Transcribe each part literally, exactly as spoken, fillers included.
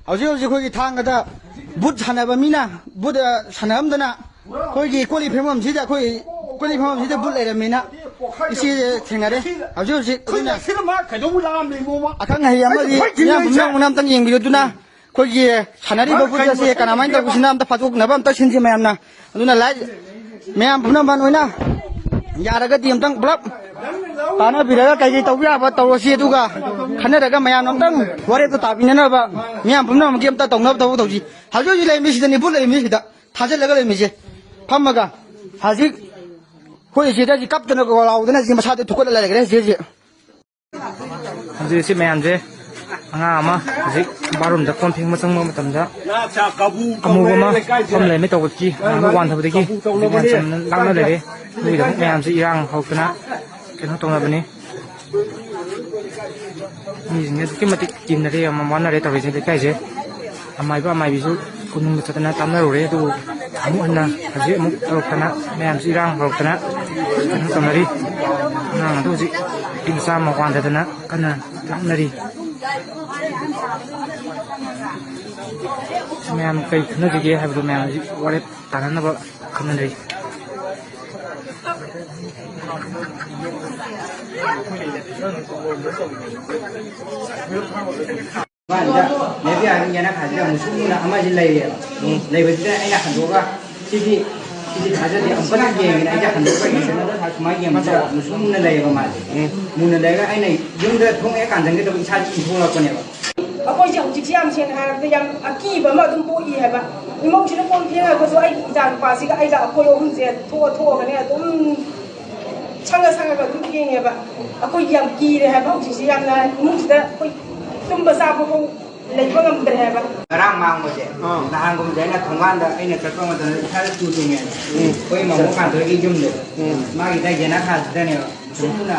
ꯍꯧꯖꯤꯛ ꯍꯧꯖꯤꯛ ꯑꯩꯈꯣꯏꯒꯤ ꯊꯥꯡꯒꯗ ꯕꯨꯠ ꯁꯥꯟꯅꯕ ꯃꯤꯅ ꯕꯨꯠ, ꯑ, ꯁꯥꯟꯅꯔꯝꯗꯅ ꯑꯩꯈꯣꯏꯒꯤ ꯀꯣꯜꯂꯤꯛ ꯐꯦꯡꯐꯝꯁꯤꯗ, ꯑꯩꯈꯣꯏ ꯀꯣꯜꯂꯤꯛ ꯐꯦꯡꯐꯝꯁꯤꯗ ꯕꯨꯠ ꯂꯩꯔꯝꯃꯦꯅ ꯏꯆꯦ ꯊꯦꯡꯅꯔꯦ꯫ ꯍꯧꯖꯤꯛ ꯍꯧꯖꯤꯛ ꯑꯗꯨꯅ ꯁꯤꯗ ꯃꯥ ꯀꯩꯗꯧꯕ ꯂꯥꯛꯑꯝꯃꯤꯅꯣꯕ? ꯑꯈꯪ ꯑꯍꯩ ꯑꯃꯗꯤ ꯑꯩ ꯃꯤꯌꯥꯝ ꯄꯨꯝꯅꯃꯛꯅ ꯑꯝꯇꯪ ꯌꯦꯡꯕꯤꯌꯨ꯫ ꯑꯗꯨꯅ ꯑꯩꯈꯣꯏꯒꯤ ꯁꯥꯟꯅꯔꯤꯕ ꯕꯨꯠ ꯑꯁꯦ ꯀꯔꯝꯍꯥꯏꯅ ꯇꯧꯕꯁꯤꯅ ꯑꯝꯇ ꯐꯥꯗꯣꯛꯅꯕ ꯑꯝꯇ ꯁꯤꯟꯁꯤ ꯃꯌꯥꯝꯅ꯫ ꯑꯗꯨꯅ ꯂꯥꯏ-, ꯃꯌꯥꯝ ꯄꯨꯝꯅꯃꯛ ꯑꯣꯏꯅ ꯌꯥꯔꯒꯗꯤ ꯑꯝꯇꯪ ꯄꯨꯂꯞ ꯇꯥꯟꯅꯕꯤꯔꯒ ꯀꯩ ꯀꯩ ꯇꯧꯕ ꯌꯥꯕ ꯇꯧꯔꯁꯤ, ꯑꯗꯨꯒ ꯈꯟꯅꯔꯒ ꯃꯌꯥꯝꯅ ꯑꯝꯇꯪ ꯋꯥꯔꯦꯞꯇꯣ ꯇꯥꯕꯤꯅꯅꯕ ꯃꯌꯥꯝ ꯄꯨꯝꯅꯃꯛꯀꯤ ꯑꯝꯇ ꯇꯧꯅꯕ ꯊꯕꯛ ꯇꯧꯁꯤ꯫ ꯍꯧꯖꯤꯛ ꯍꯧꯖꯤꯛ ꯂꯩꯔꯝꯃꯤꯁꯤꯗꯅꯤ, ꯕꯨꯠ ꯂꯩꯔꯝꯃꯤꯁꯤꯗ ꯊꯥꯖꯤꯜꯂꯒ ꯂꯩꯔꯝꯃꯤꯁꯦ ꯐꯝꯃꯒ꯫ ꯍꯧꯖꯤꯛ ꯑꯩꯈꯣꯏ ꯏꯆꯦꯗ ꯍꯧꯖꯤꯛ ꯀꯞꯇꯅ ꯂꯥꯎꯗꯅ ꯍꯧꯖꯤꯛ ꯃꯁꯥꯗ ꯊꯨꯀꯠꯂ ꯂꯩꯈ꯭ꯔꯦ ꯍꯧꯖꯤꯛ ꯍꯧꯖꯤꯛ꯫ ꯍꯧꯖꯤꯛ ꯁꯤ ꯃꯌꯥꯝꯁꯦ, ꯑꯉꯥꯡ ꯑꯃ ꯍꯧꯖꯤꯛ ꯕꯥꯠꯔꯨꯝꯗ ꯀꯣꯟ ꯐꯦꯡꯕ ꯆꯪꯕ ꯃꯇꯝꯗ ꯑꯃꯨꯕ ꯑꯃ ꯐꯝ ꯂꯩꯔꯝꯃꯦ ꯇꯧꯕꯗꯒꯤ, ꯑꯉꯥꯡꯗꯣ ꯋꯥꯟꯊꯕꯗꯒꯤ ꯍꯧꯖꯤꯛ ꯃꯌꯥꯝꯁꯦ ꯂꯥꯡꯅ ꯂꯩꯔꯦ꯫ ꯑꯗꯨꯒꯤꯗꯃꯛ ꯃꯌꯥꯝꯁꯦ ꯏꯔꯥꯡ ꯍꯧꯔꯛꯇꯅ ꯀꯩꯅꯣ ꯇꯧꯅꯕꯅꯤ꯫ ꯃꯤꯁꯤꯡꯁꯦ ꯑꯗꯨꯛꯀꯤ ꯃꯇꯤꯛ ꯀꯤꯟꯅꯔꯦ, ꯌꯥꯝ ꯋꯥꯅꯔꯦ ꯇꯧꯔꯤꯁꯦ ꯂꯩꯀꯥꯏꯁꯦ꯫ ꯑꯃꯥꯏꯕ ꯑꯃꯥꯏꯕꯤꯁꯨ ꯀꯣꯅꯨꯡꯗ ꯆꯠꯇꯅ ꯇꯥꯟꯅꯔꯨꯔꯦ, ꯑꯗꯨꯕꯨ ꯑꯃꯨꯛ ꯍꯟꯅ ꯍꯧꯖꯤꯛ ꯑꯃꯨꯛ ꯇꯧꯔꯛꯇꯅ ꯃꯌꯥꯝꯁꯤ ꯏꯔꯥꯡ ꯍꯧꯔꯛꯇꯅ ꯀꯩꯅꯣ ꯇꯧꯅꯔꯤ꯫ ꯑꯉꯥꯡ ꯑꯗꯨ ꯍꯧꯖꯤꯛ ꯅꯨꯄꯤ ꯃꯆꯥ ꯑꯃ ꯋꯥꯟꯊꯗꯅ ꯀꯟꯅ ꯂꯥꯛꯅꯔꯤ꯫ ꯃꯌꯥꯝ ꯀꯩ ꯈꯟꯅꯔꯤꯒꯦ ꯍꯥꯏꯕꯗꯨ ꯃꯌꯥꯝ ꯍꯧꯖꯤꯛ ꯋꯥꯔꯦꯞ ꯇꯥꯅꯅꯕ ꯈꯟꯅꯔꯤ꯫ ꯃꯥꯟꯗ ꯅꯦꯕꯤ ꯑꯥꯔꯃꯤ ꯌꯦꯅꯈꯥꯁꯤꯗ ꯃꯨꯁꯨꯛ ꯃꯨꯅ ꯑꯃꯁꯤ ꯂꯩꯔꯦꯕ꯫ ꯎꯝ꯫ ꯂꯩꯕꯁꯤꯗ ꯑꯩꯅ ꯍꯟꯗꯣꯛꯑꯒ ꯁꯤꯗꯤ, ꯁꯤꯗꯤ ꯊꯥꯖꯗꯦ, ꯑꯃꯨꯛꯀ ꯌꯦꯡꯒꯦꯅ ꯑꯩꯁꯦ ꯍꯟꯗꯣꯛꯑꯒ ꯌꯦꯡꯕꯗ ꯁꯨꯃꯥꯏꯅ ꯌꯦꯡꯕꯗ ꯃꯨꯁꯨꯛ ꯃꯨꯅ ꯂꯩꯌꯦꯕ ꯃꯥꯁꯦ꯫ ꯎꯝ꯫ ꯃꯨꯅ ꯂꯩꯔꯒ ꯑꯩꯅ ꯌꯨꯝꯗ ꯊꯣꯡ ꯍꯦꯛ ꯀꯥꯟꯁꯤꯟꯒꯦ ꯇꯧꯕ ꯏꯁꯥꯁꯦ ꯏꯟꯊꯣꯛꯂꯛꯄꯅꯦꯕ꯫ ꯑꯩꯈꯣꯏꯁꯦ ꯍꯧꯖꯤꯛꯁꯦ ꯌꯥꯝ ꯁꯦꯡꯅ ꯍꯥꯏꯔꯕꯗ ꯌꯥꯝ ꯑꯀꯤꯕ ꯑꯃ ꯑꯗꯨꯝ ꯄꯣꯛꯏ ꯍꯥꯏꯕ꯫ ꯏꯃꯨꯡꯁꯤꯗ ꯀꯣꯟ ꯐꯦꯡꯉꯒꯁꯨ ꯑꯩꯒꯤ ꯏꯆꯥ ꯅꯨꯄꯥꯁꯤꯒ ꯑꯩꯒ ꯑꯩꯈꯣꯏ ꯑꯍꯨꯝꯁꯦ ꯊꯣꯛꯑ ꯊꯣꯛꯑꯒꯅꯦ ꯑꯗꯨꯝ ꯁꯪꯉ ꯁꯪꯉꯒ ꯑꯗꯨꯝ ꯐꯦꯡꯉꯦꯕ꯫ ꯑꯩꯈꯣꯏ ꯌꯥꯝ ꯀꯤꯔꯦ ꯍꯥꯏꯕ ꯍꯧꯖꯤꯛꯁꯦ꯫ ꯌꯥꯝꯅ ꯏꯃꯨꯡꯁꯤꯗ ꯑꯩꯈꯣꯏ ꯇꯨꯝꯕ ꯆꯥꯕ ꯐꯥꯎ ꯂꯩꯕ ꯉꯝꯗ꯭ꯔꯦ ꯍꯥꯏꯕ꯫ ꯉꯔꯥꯡ ꯃꯥꯡꯕꯁꯦ, ꯑꯥ꯫ ꯅꯍꯥꯟꯒꯨꯝꯕꯁꯦ ꯑꯩꯅ ꯊꯣꯡꯒꯥꯟꯗ ꯑꯩꯅ ꯆꯠꯄ ꯃꯇꯝꯗ ꯏꯁꯥꯗ ꯇꯨ ꯆꯨꯡꯉꯦ꯫ ꯎꯝ꯫ ꯑꯩꯈꯣꯏ ꯃꯃꯣ ꯀꯥꯟꯊꯣꯏꯒꯤ ꯌꯨꯝꯗꯣ, ꯎꯝ꯫ ꯃꯥꯒꯤ ꯗꯥꯏ ꯌꯦꯅꯈꯥꯁꯤꯗꯅꯦꯕ꯫ ꯁꯨꯝꯅ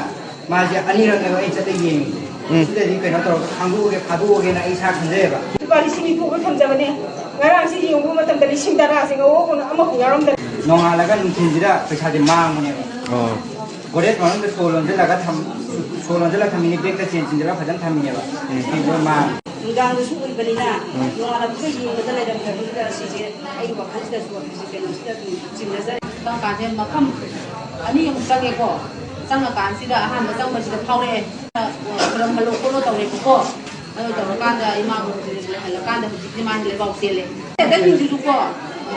ꯃꯥꯁꯦ ꯑꯅꯤꯔꯛꯅꯦꯕ ꯑꯩ ꯆꯠꯂ ꯌꯦꯡꯉꯤꯁꯦ꯫ ꯎꯝ꯫ ꯁꯤꯗꯗꯤ ꯀꯩꯅꯣ ꯇꯧꯔꯒ ꯈꯥꯡꯗꯣꯛꯑꯒꯦ, ꯐꯥꯗꯣꯛꯑꯒꯦꯅ ꯑꯩ ꯏꯁꯥ ꯈꯟꯖꯩꯌꯦꯕ꯫ ꯂꯨꯄꯥ ꯂꯤꯁꯤꯡ ꯅꯤꯐꯨ ꯈꯛ ꯊꯝꯖꯕꯅꯦ꯫ ꯉꯔꯥꯡꯁꯤ ꯌꯦꯡꯉꯨꯕ ꯃꯇꯝꯗ ꯂꯤꯁꯤꯡ ꯇꯔꯥꯁꯦ ꯉꯧꯔꯣꯛ ꯉꯧꯅ ꯑꯃꯐꯥꯎ ꯌꯥꯎꯔꯝꯗꯔꯦ꯫ ꯅꯣꯡꯉꯥꯜꯂꯒ ꯅꯨꯡꯊꯤꯟꯁꯤꯗ ꯄꯩꯁꯥꯁꯦ ꯃꯥꯡꯕꯅꯦꯕ꯫ ꯑꯣ꯫ ꯒꯣꯗ꯭ꯔꯦꯖ ꯃꯅꯨꯡꯗ ꯁꯣ ꯂꯣꯟꯁꯤꯜꯂꯒ ꯊꯝ-, ꯁꯣ ꯂꯣꯟꯁꯤꯜꯂꯒ ꯊꯝꯃꯤꯅꯦ, ꯕꯦꯒꯇ ꯆꯦꯟ ꯆꯤꯟꯁꯤꯜꯂꯒ ꯐꯖꯅ ꯊꯝꯃꯤꯅꯦꯕ꯫ ꯎꯝ꯫ ꯑꯗꯨ ꯃꯥꯡꯉꯦ꯫ ꯅꯨꯡꯗꯥꯡꯗꯁꯨ ꯑꯣꯏꯕꯅꯤꯅ ꯅꯣꯡꯉꯥꯜꯂꯛꯄꯒ ꯌꯦꯡꯕꯗ ꯂꯩꯔꯝꯗꯕꯗꯨꯗ ꯁꯤꯁꯦ ꯑꯩ ꯋꯥꯈꯜꯁꯤꯗꯁꯨ ꯍꯧꯖꯤꯛꯁꯦ ꯀꯩꯅꯣꯁꯤꯗ ꯑꯗꯨꯝ ꯆꯤꯡꯅꯖꯔꯦ꯫ ꯆꯪꯉꯀꯥꯟꯗ ꯃꯐꯝ ꯑꯅꯤ ꯑꯃꯨꯛ ꯆꯪꯉꯦꯀꯣ꯫ ꯆꯪꯉꯀꯥꯟꯁꯤꯗ ꯑꯍꯥꯟꯕ ꯆꯪꯕꯁꯤꯗ ꯐꯥꯎꯔꯛꯑꯦ꯫ ꯈꯨꯔꯨꯝꯍꯜꯂꯣ ꯈꯣꯠꯂꯣ ꯇꯧꯔꯦꯕꯀꯣ꯫ ꯑꯗꯨ ꯇꯧꯔꯀꯥꯟꯗ ꯏꯃꯥꯕꯨ ꯍꯧꯖꯤꯛ ꯂꯩꯍꯜꯂꯀꯥꯟꯗ ꯍꯧꯖꯤꯛꯇꯤ ꯃꯥꯁꯦ ꯂꯩꯕꯥꯛ ꯆꯦꯜꯂꯦ꯫ ꯑꯇꯩꯁꯤꯡꯁꯤꯁꯨꯀꯣ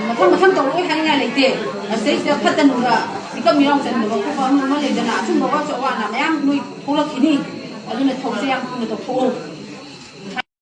ꯃꯊꯪ ꯃꯊꯪ ꯇꯧꯔꯛꯑꯣꯏ ꯍꯥꯏꯅꯤꯡꯉꯥꯏ ꯂꯩꯇꯦ꯫ ꯑꯁꯤꯗꯩꯁꯤꯗ ꯐꯠꯇ ꯅꯨꯡꯗ ꯃꯤꯀꯞ ꯃꯤꯔꯥꯎ ꯆꯟꯗꯕ ꯈꯣꯠꯄ ꯑꯃ ꯑꯃ ꯂꯩꯗꯅ ꯑꯁꯨꯝꯕ ꯑꯋꯥ ꯑꯋꯥ ꯑꯅꯥ ꯃꯌꯥꯝ ꯅꯣꯏ ꯊꯣꯛꯂꯛꯈꯤꯅꯤ꯫ ꯑꯗꯨꯅ ꯊꯧꯁꯦ ꯌꯥꯝ ꯊꯨꯅ ꯇꯧꯊꯣꯛꯑꯣ꯫